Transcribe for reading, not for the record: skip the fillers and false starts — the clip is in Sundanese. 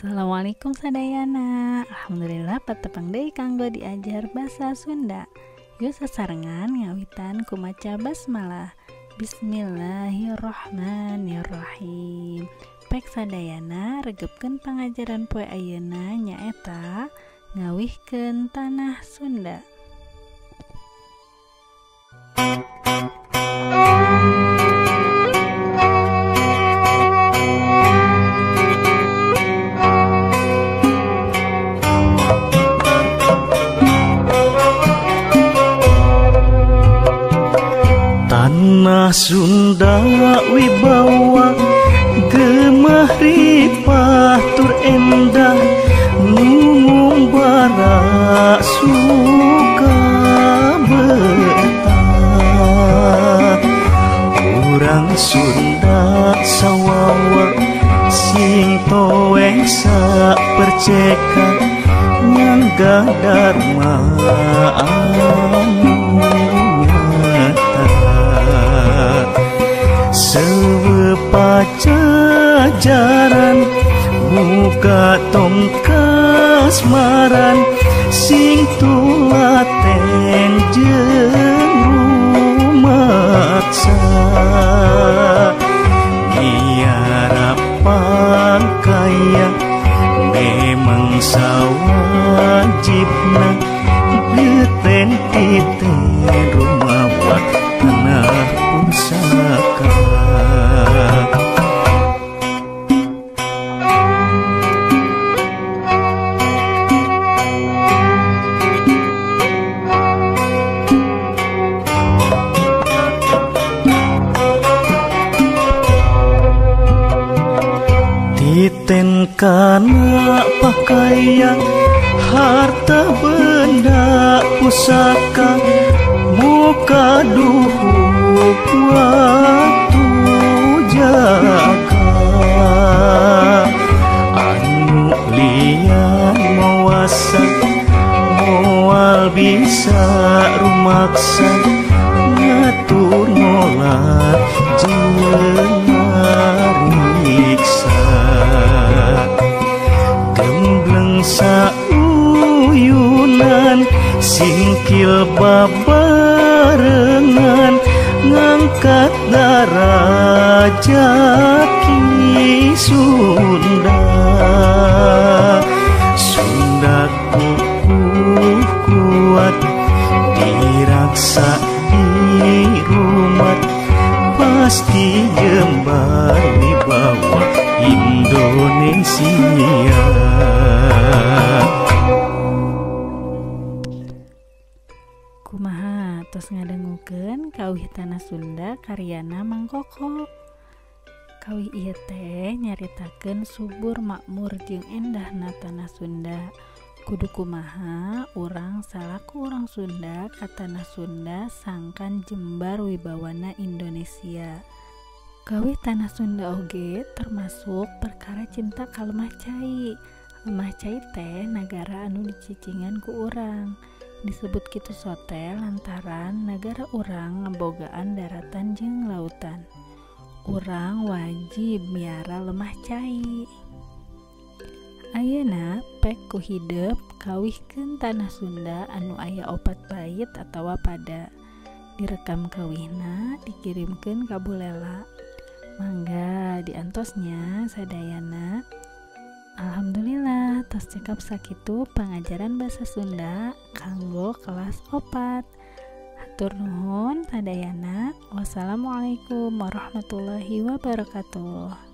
Assalamualaikum sadayana. Alhamdulillah patepang deui kanggo diajar basa Sunda. Yuk sasarengan ngawitan ku maca basmalah. Bismillahirrahmanirrahim. Pek sadayana regepkeun pangajaran poe ayeuna nyaeta ngawihkeun tanah Sunda. Tanah Sunda wibawa gemah ripah tur endah ngumbara suka betah. Urang Sunda sawawa sing toeh saperceka nyangga dharma anu nyata. Sepajajaran muka tong kasmaran sing tulaten jeung rumaksa. Miara pangkaya memang sawajibna geten titen rumawa tanah pusaka. Titen kana pakaian harta benda pusaka muka duhuk waktu jaka. Anu lian mawasa moal bisa rumaksa ngatur ngolat jeung ngariksa. Gembleng sauyunan singkil babarengan ngangkat darajat Ki Sunda. Sunda kukuh kuat diraksa irumat pasti jembar wibawa Indonesia. Kumaha tos ngadangukeun kawih Tanah Sunda karyana Mang Koko. Kawih ieu teh nyaritakeun subur makmur jeung endahna tanah Sunda. Kudu kumaha urang salaku urang Sunda ka tanah Sunda sangkan jembar wibawana Indonesia. Kawih Tanah Sunda oge termasuk perkara cinta ka lemah cai. Lemah cai teh nagara anu dicicingan ku urang. Disebut kitu sote lantaran nagara urang ngebogaan daratan jeung lautan. Urang wajib miara lemah cai. Ayeuna pek ku hidep kawihkeun tanah Sunda anu aya 4 bait atawa pada. Direkam kawihna dikirimkeun ka Bulela. Mangga diantosnya sadayana. Alhamdulillah tos cekap sakitu pangajaran bahasa Sunda kanggo kelas 4. Hatur nuhun sadayana. Wassalamualaikum warahmatullahi wabarakatuh.